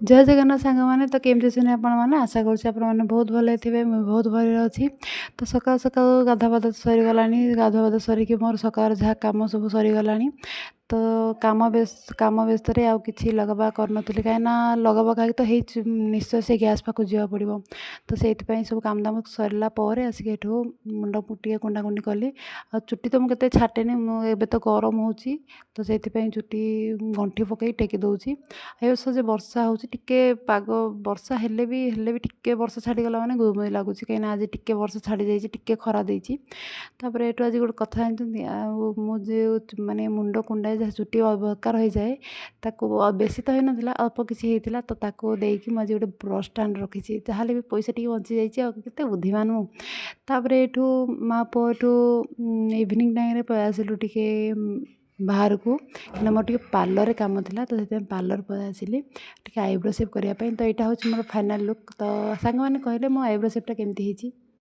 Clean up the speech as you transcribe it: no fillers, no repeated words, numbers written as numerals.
ଜୟ ଜଗନ୍ନାଥ ସାଙ୍ଗମାନେ। ତ କେମିତି ଅଛନ୍ତି ଆପଣମାନେ? ଆଶା କରୁଛି ଆପଣମାନେ ବହୁତ ଭଲରେ ଥିବେ। ମୁଁ ବହୁତ ଭଲରେ ଅଛି। ତ ସକାଳୁ ସକାଳୁ ଗାଧୁଆ ପାଧୁଆ ସରିଗଲାଣି। ଗାଧୁଆ ପାଧୁଆ ସରିକି ମୋର ସକାଳର ଯାହା କାମ ସବୁ ସରିଗଲାଣି। ତ କାମ ବ୍ୟସ୍ତରେ ଆଉ କିଛି ଲଗାବା କରିନଥିଲି, କାହିଁକିନା ଲଗାବା ଖାଇକି ତ ହେଇଛି, ନିଶ୍ଚୟ ସେ ଗ୍ୟାସ୍ ପାଖକୁ ଯିବାକୁ ପଡ଼ିବ। ତ ସେଇଥିପାଇଁ ସବୁ କାମ ଦାମ ସରିଲା ପରେ ଆସିକି ଏଠୁ ମୁଣ୍ଡକୁ ଟିକେ କୁଣ୍ଡାକୁଣ୍ଡି କଲି। ଆଉ ଚୁଟି ତ ମୁଁ କେତେ ଛାଟେନି। ମୁଁ ଏବେ ତ ଗରମ ହେଉଛି, ତ ସେଇଥିପାଇଁ ଚୁଟି ଗଣ୍ଠି ପକାଇ ଟେକି ଦେଉଛି। ଏ ବର୍ଷ ଯେ ବର୍ଷା ହେଉଛି, ଟିକେ ପାଗ ବର୍ଷା ହେଲେ ବି ଟିକେ ବର୍ଷା ଛାଡ଼ିଗଲା ମାନେ ଗୁଳୁଗୁଳି ଲାଗୁଛି, କାହିଁକିନା ଆଜି ଟିକେ ବର୍ଷା ଛାଡ଼ି ଯାଇଛି, ଟିକେ ଖରା ଦେଇଛି। ତାପରେ ଏଠୁ ଆଜି ଗୋଟେ କଥା ଜାଣିଛନ୍ତି? ଆଉ ମୁଁ ଯେଉଁ ମାନେ ମୁଣ୍ଡ କୁଣ୍ଡାଏ, ଯାହା ଚୁଟି ଅଦରକାର ହେଇଯାଏ, ତାକୁ ବେଶୀ ତ ହେଇନଥିଲା, ଅଳ୍ପ କିଛି ହେଇଥିଲା, ତ ତାକୁ ଦେଇକି ମୁଁ ଆଜି ଗୋଟେ ବ୍ରସ୍ ଷ୍ଟାଣ୍ଡ ରଖିଛି। ଯାହାହେଲେ ବି ପଇସା ଟିକେ ବଞ୍ଚିଯାଇଛି। ଆଉ କେତେ ବୁଦ୍ଧିମାନ ମୁଁ। ତାପରେ ଏଠୁ ମା ପୁଅ ଏଠୁ ଇଭିନିଂ ଟାଇମ୍ରେ ପଳେଇ ଆସିଲୁ ଟିକେ ବାହାରକୁ, କାହିଁକିନା ମୋର ଟିକେ ପାର୍ଲରରେ କାମ ଥିଲା। ତ ସେଥିପାଇଁ ପାର୍ଲର ପଳେଇ ଆସିଲି ଟିକେ ଆଇବ୍ରୋ ସେଭ୍ କରିବା ପାଇଁ। ତ ଏଇଟା ହେଉଛି ମୋର ଫାଇନାଲ୍ ଲୁକ୍। ତ ସାଙ୍ଗମାନେ କହିଲେ ମୋ ଆଇବ୍ରୋ ସେଭ୍ଟା କେମିତି ହେଇଛି?